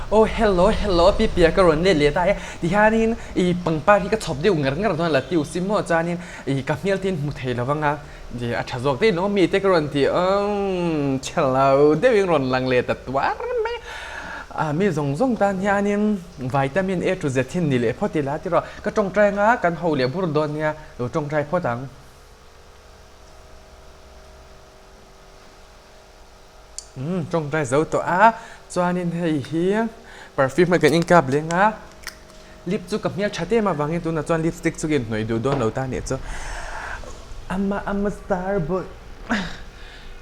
Oh hello hello pi pia ka rawn let leh ta e tihianin i pangpar hi ka chhawp deuh ngar ngar dawn la tiu sim maw chuanin i ka hmel te in hmu thei lo vang a i a tha zawk daih lo mi te ka rawn ti umm chhelo deuhin rawn lang leh ta tuar mai a mi zawng zawng tan hianin vitamin A to Z hi ni leh phawt ila tiraw ka tawngtai anga kan ho leh bur dawn nia lo tawngtai phawt ang. Umm tawngtai zo tawh a chuanin hei hi perfume a kan inkap leng a lip chu ka hmel that em avangin tunah chuan lipstick chu ka inhnawih duh dawn lo ta nih chu ama ama star boy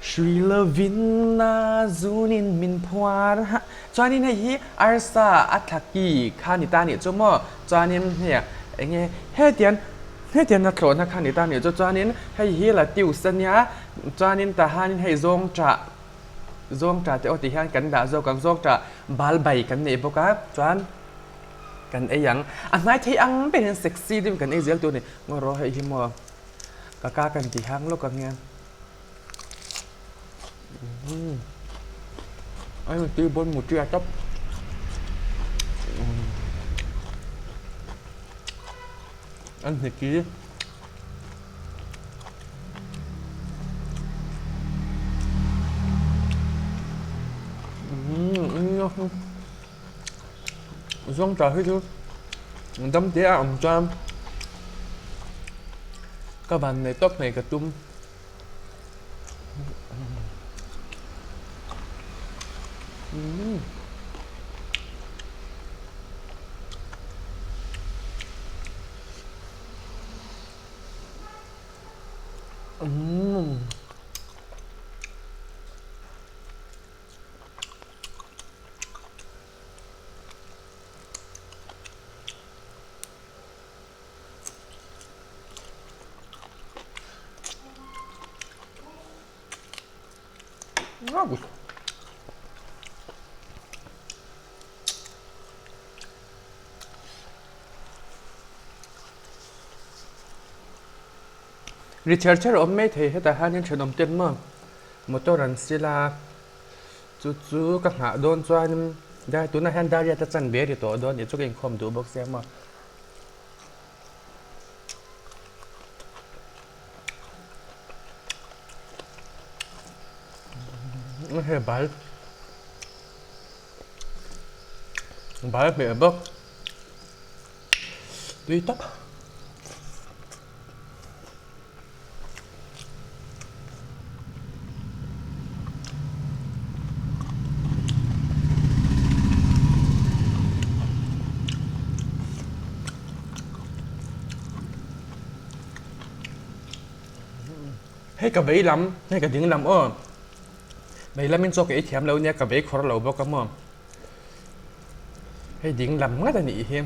Sri Lovina zunin min phuar ha chuanin hei hi arsa a thla ki kha ni ta nih chu maw chuanin hei eng nge hetiang hetiang a thlawhna kha ni ta nih chu chuanin hei hi latius ania Chuanin tahanin hei zawng ṭah zawng ṭah te aw ti hian kan dah zawk ang, zawng ṭah bal bai kan nei bawk a, chuan kan ei ang. A hnai thei ang ber hian sexy deuhin kan ei zel tur a ni. Ngaw rawh hei hi maw ka ka kan ti hang lawk ang hian. Ai tui bawn mu ṭia tawp. An hneki. Zawngtah hi chu dam te a awm chuan ka van nei tawp mai ka tum. Ri chher chher a awm mai thei hetah hianin thenawm te maw motor an sil a chu chu ka nghah dawn chuanin dar tunah hian dar riat a chanve a ri tawh dawn tih chu ka inkhawm duh bawk sia maw. Hei bal bal hmeh bawk tui tak. Hei ka vei lam hei ka ding lam aw vei lamin chaw ka ei thiam lo nia ka vei khawr lo bawk a maw hei ding lam ngat a nih hi.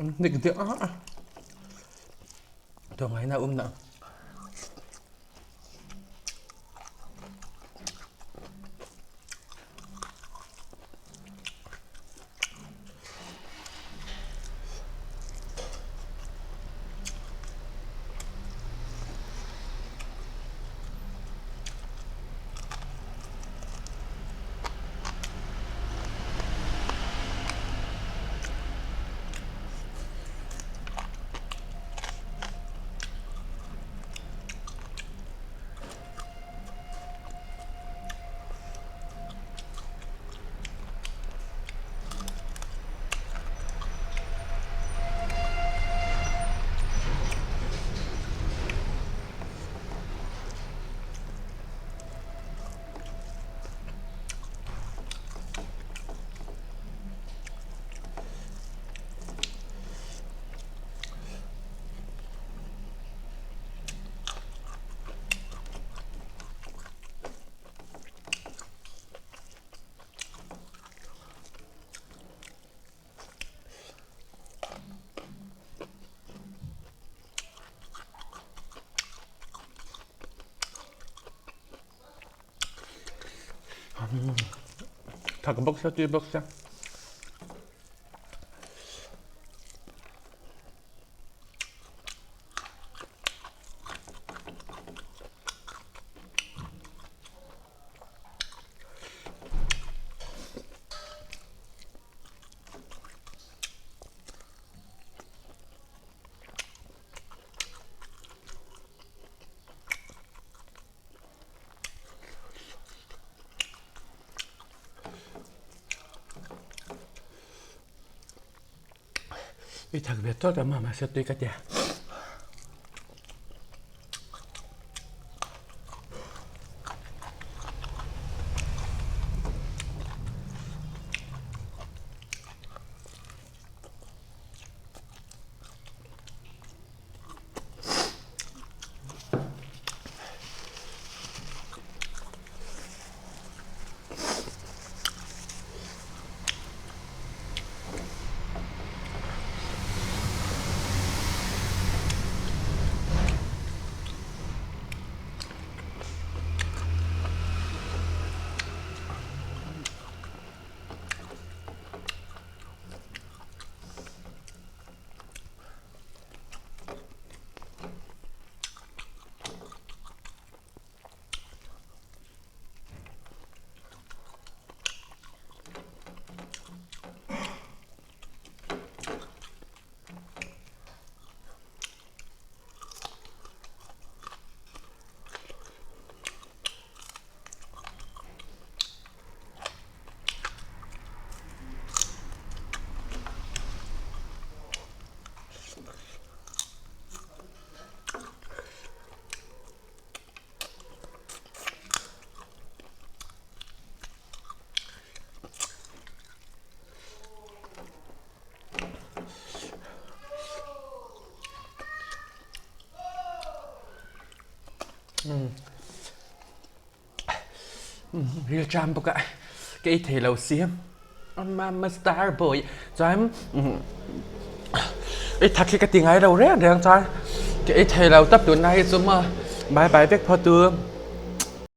Hnik deuh a. Tlawmngaihna a awm dah. Thak bawk sia tui bawk sia. I thak ve tawt a mah mahse tui ka tia. Ril tram bawk a ka ei thei lo si mama star boy chuan ei thak hi ka ti ngai lo reng reng chuan ka ei thei lo tap tunlai hi chu maw bye bye vek phawt u.